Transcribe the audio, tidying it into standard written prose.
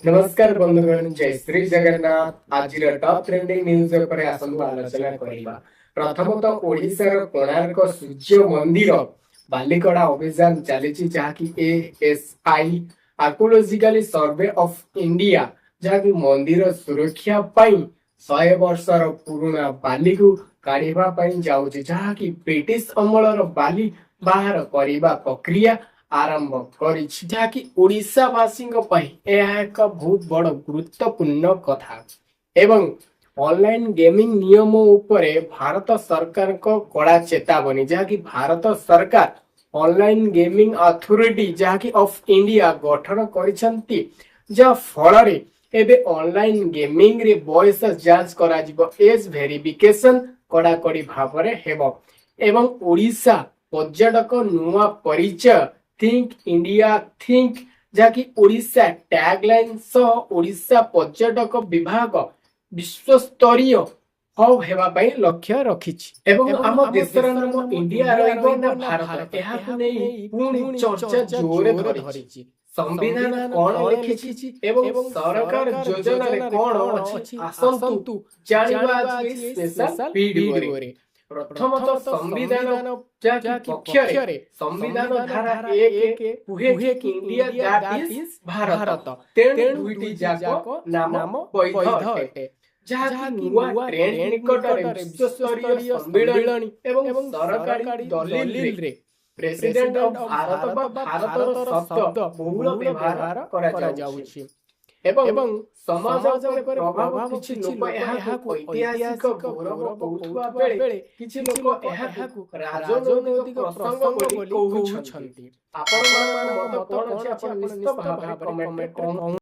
ନମସ୍କାର ବନ୍ଧୁଗଣ, ଜୟ ଶ୍ରୀ ଜଗନ୍ନାଥ। ଆଜିର ଟପ୍ ଟ୍ରେଣ୍ଡିଂ ନ୍ୟୁଜ ଉପରେ ଆସନ୍ତୁ ଆଲୋଚନା କରିବା। ପ୍ରଥମତଃ, ଓଡ଼ିଶାର କୋଣାର୍କ ସୂର୍ଯ୍ୟ ମନ୍ଦିର ବାଲିକଢ଼ା ଅଭିଯାନ ଚାଲିଛି, ଯାହାକି ASI, archaeological survey of India, ଯାହାକି ମନ୍ଦିର ସୁରକ୍ଷା ପାଇଁ 100 ବର୍ଷର ପୁରୁଣା ବାଲିକୁ କାଢିବା ପାଇଁ ଯାଉଛି, ଯାହାକି ବ୍ରିଟିଶ ଅମଳର ବାଲି ବାହାର କରିବା ପ୍ରକ୍ରିୟା ଆରମ୍ଭ କରିଛି, ଯାହାକି ଓଡ଼ିଶାବାସୀଙ୍କ ପାଇଁ ଏହା ଏକ ବହୁତ ବଡ ଗୁରୁତ୍ୱପୂର୍ଣ୍ଣ କଥା। ଏବଂ ଅନଲାଇନ ଗେମିଂ ନିୟମ ଉପରେ ଭାରତ ସରକାରଙ୍କ କଡା ଚେତାବନୀ, ଯାହାକି ଭାରତ ସରକାର ଅନଲାଇନ ଗେମିଂ ଅଥରିଟି, ଯାହାକି ଅଫ ଇଣ୍ଡିଆ ଗଠନ କରିଛନ୍ତି, ଯାହା ଫଳରେ ଏବେ ଅନଲାଇନ ଗେମିଂ ରେ ବୟସ ଯାଞ୍ଚ କରାଯିବ, ଏଜ୍ ଭେରିଫିକେସନ କଡାକଡି ଭାବରେ ହେବ। ଏବଂ ଓଡ଼ିଶା ପର୍ଯ୍ୟଟକ ନୂଆ ପରିଚୟ, ଥିଙ୍କ ଇଣ୍ଡିଆ ଥିଙ୍କ ଯାହାକି ଓଡ଼ିଶା ଟ୍ୟାଗ ଲାଇନ ସହ ଓଡ଼ିଶା ପର୍ଯ୍ୟଟକ ବିଭାଗ ବିଶ୍ୱସ୍ତରୀୟ ହବ୍ ହେବା ପାଇଁ ଲକ୍ଷ୍ୟ ରଖିଛି। ଏବଂ ଆମ ଦେଶର ନାମ ଇଣ୍ଡିଆ ରହିବ ନା ଭାରତ, ଏହାକୁ ନେଇ ପୁଣି ଚର୍ଚ୍ଚା ଜୋରେ ଧରିଛି। ସମ୍ବିଧାନ କଣ ଲେଖିଛି ଏବଂ ସରକାର ଯୋଜନାରେ କଣ ଅଛି, ଆସନ୍ତୁ ଜାଣିବା ଆଜି ଏହି ସ୍ପେଶାଲ ଭିଡିଓରେ। ପ୍ରଥମତଃ, ସମ୍ବିଧାନ ଯାହାକି ପକ୍ଷରେ ସମ୍ବିଧାନ ଧାରା 1 କୁହେ କି ଇଣ୍ଡିଆ, that is Bharat. ତେଣୁ ଦୁଇଟି ଯାକ ନାମ ବୈଧ ଅଟେ। ଯାହାକି ନୂଆ ଟ୍ରେଣ୍ଡ, ନିକଟରେ ବିଶ୍ୱସ୍ତରୀୟ ସମ୍ମିଳନୀ ଏବଂ ସରକାରୀ ଦଲିଲରେ ପ୍ରେସିଡେଣ୍ଟ ଅଫ ଭାରତ ବା ଭାରତର ଶବ୍ଦ ବହୁଳ ବ୍ୟବହାର କରାଯାଉଛି। ଏବଂ ସମାଜ ଉପରେ ପ୍ରଭାବ, କିଛି ଲୋକ ଏହାକୁ ଐତିହାସିକ ଗୌରବ କହୁଥିବା ବେଳେ କିଛି ଲୋକ ଏହାକୁ ରାଜନୈତିକ ପ୍ରସଙ୍ଗ ବୋଲି କହୁଛନ୍ତି। ଆପଣମାନଙ୍କ ମତ କଣ ଅଛି, ଆପଣ ନିଶ୍ଚିତ ଭାବରେ କମେଣ୍ଟରେ।